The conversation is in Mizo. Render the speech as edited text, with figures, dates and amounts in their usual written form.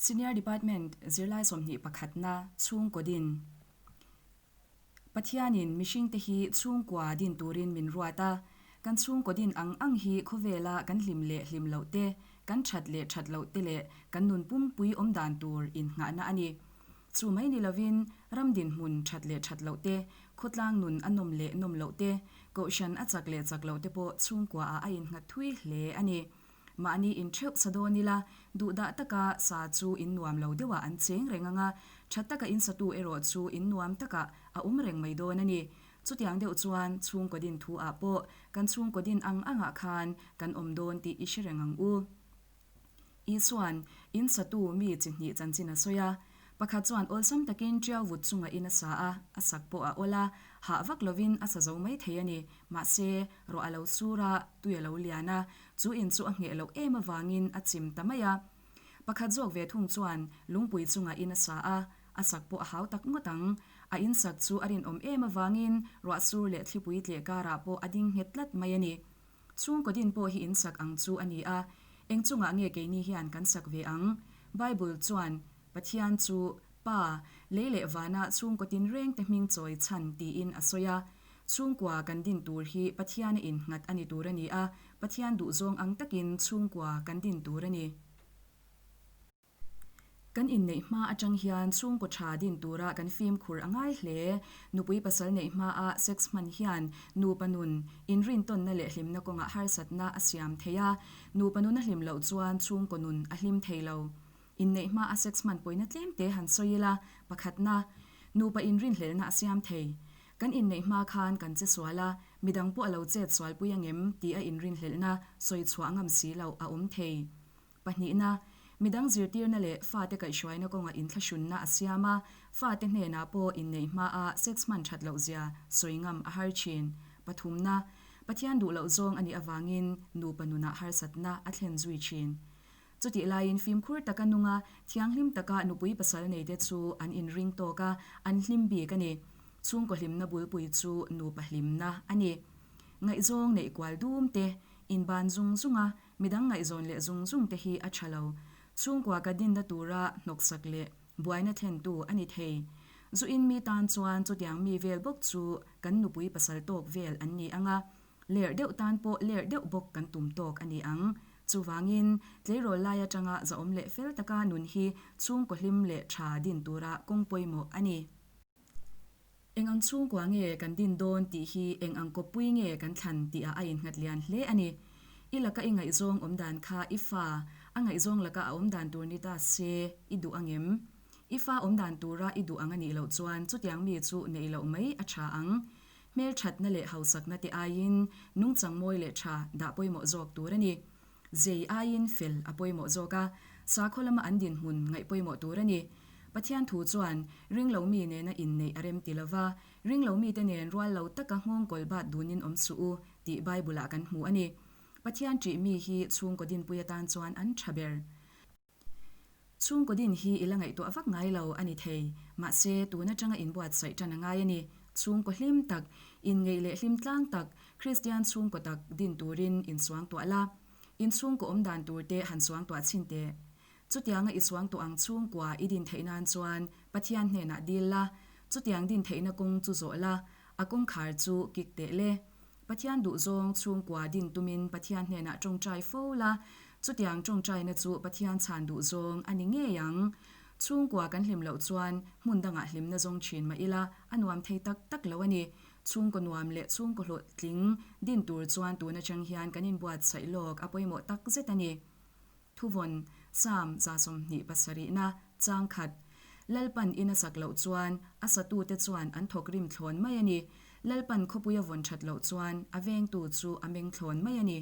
Senior Department zirlai 21 na chhungkaw din. Pathianin mihringte hi chhungkua din turin min ruat a, kan chhungkaw din ang ang hi khawvela kan hlim leh hlim loh te, kan that leh that loh te leh kan nun pumpui awm dan tur innghahna a ni. Chu mai ni lovin ram dinhmun that leh that loh te, khawtlang nun a nawm leh nawm loh te, kohhran a chak leh chak loh te pawh chhungkuaah a innghat thui hle a ni. Mahni intheuh sa dawn ila, duhdah taka sa chu in nuam lo deuhah an cheng reng ang a, tha taka in satu erawh chu in nuam takah a awm reng mai dawn a ni. Chutiang deuh chuan chhungkaw din thu ah pawh kan chhungkaw din ang angah khan kan awm dawn tih i hre reng ang u. Isua'n in satu mi chi hnih chanchin a sawi a. Pakhat chuan awlsam takin ṭiau vut chunga in a sa a, a sak pawh a awl a, hah vak lovin a sa zo mai thei a ni. Mahse, ruah a lo sur a, tui a lo lian a, chu in chu a ngheh loh em avangin a chim ta mai a. Pakhat zawk ve thung chuan lungpui chunga in a sa a, a sak pawh a hau tak ngawt ang. A in sak chu a rinawm em avangin ruah sur leh thlipui tleh karah pawh a ding nghet tlat mai a ni. Chhungkaw din pawh hi in sak ang chu a ni a, eng chungah nge keini hian kan sak ve ang? Bible chuan Pathian chu Pa, lei leh vana chhungkaw tinrengte hming chawi chhan tiin a sawi a. Chhungkua kan din tur hi Pathiana innghat a ni tur a ni a, Pathian duhzawng ang takin chhungkua kan din tur a ni. Kan inneih hma atang hian chhungkaw tha din tura kan fimkhur a ngai hle. Nupui pasal neih hmaa sex hman hian nupa nun inrintawnna leh hlimna kawngah harsatna a siam thei a. Nupa nun a hlim loh chuan chhungkaw nun a hlim thei lo. Inneih hmaa sex hman pawina tlem te han sawi ila, pakhatna, nupa inrinhlelhna a siam thei. Kan inneih hma khan kan che sual a, midang pawh a lo chet sualpui angem tih a inrinhlelhna sawi chhuah ngam si loh a awm thei. Pahnihna, midang zirtirna leh fate kaihhruaina kawngah inthlahrunna a siam a, fate hnenah pawh inneih hmaa sex hman that loh zia sawi ngam a har thin. Pathumna, Pathian duh loh zawng a nih avangin nupa nunah harsatna a thlen zui thin. Chutih laiin fimkhur taka nunga thianghlim taka nupui pasal neite chu an inring tawk a, an hlim bik a ni. Chhungkaw hlimna bulpui chu nupa hlimna a ni. Ngaihzawng neih kual dum te, inban zung zunga Midang ngaihzawn leh zung zung te hi a tha lo. Chhungkua ka dinna tura hnawksak leh buaina thlentu a ni thei. Zu in mi tan chuan chutiang mi vel bawk chu kan nupui pasal tawk vel an ni ang a, lerh deuh tan pawh lerh deuh bawk kan tum tawk a ni ang. Chuvangin, tleirawl lai atanga zahawm leh fel taka nun hi chhungkaw hlim leh tha din tura kawng pawimawh a ni. Eng ang chhungkua nge kan din dawn tih hi eng ang kawppui nge kan thlan tihah a innghat lian hle a ni. I laka i ngaihzawng awm dan kha i fa a ngaihzawng laka a awm dan tur ni ta se i duh angem? I fa awm dan tura i duh ang a nih loh chuan chutiang mi chu neih loh mai a tha ang. Hmelthatna leh hausakna te aiin nungchang mawi leh tha dah pawimawh zawk tur a ni. Zei aiin fel a pawimawh zawk a, sakhaw lama an dinhmun ngaih pawimawh tur a ni. Pathian thu chuan ringlo mi nena inneih a rem ti lova, ringlo mite nen rual lo taka nghawngkawl bat dunin awm suh u tih Bible-ah kan hmu a ni. Pathian ṭih mi hi chhungkaw dinpui atan chuan an ṭha ber. Chhungkaw din hi i la ngaihtuah vak ngai lo a ni thei. Mahse, tun atanga inbuatsaih tan a ngai a ni. Chhungkaw hlim tak, inngeih leh hlim tlang tak, Kristian chhungkaw tak din turin insuangtuah la. Inchhungkaw awm dan tur te han suangtuah chhin teh. Chutianga i suangtuah ang chhungkua i din theih nan chuan Pathian hnenah dil la, chutiang din theihna kawng chu zawh la, a kawngkhar chu kik teh le. Pathian duhzawng chhungkua din tumin Pathian hnenah tawngtai fo la, chutiang tawngtaina chu Pathian chhan duhzawng a ni ngei ang. Chhungkua kan hlim loh chuan hmun dangah hlimna zawng thin mah ila a nuam thei tak tak lo a ni. Chhungkaw nuam leh chhungkaw hlawhtling din tur chuan tun atang hian kan inbuatsaih lawk a pawimawh tak zet a ni. Thuvawn, Psalm 27 na, chang khat. Lalpan in a sak loh chuan a satute chuan an thawk rim thlawn mai a ni. Lalpan khawpui a vawn that loh chuan a vengtu chu a meng thlawn mai a ni.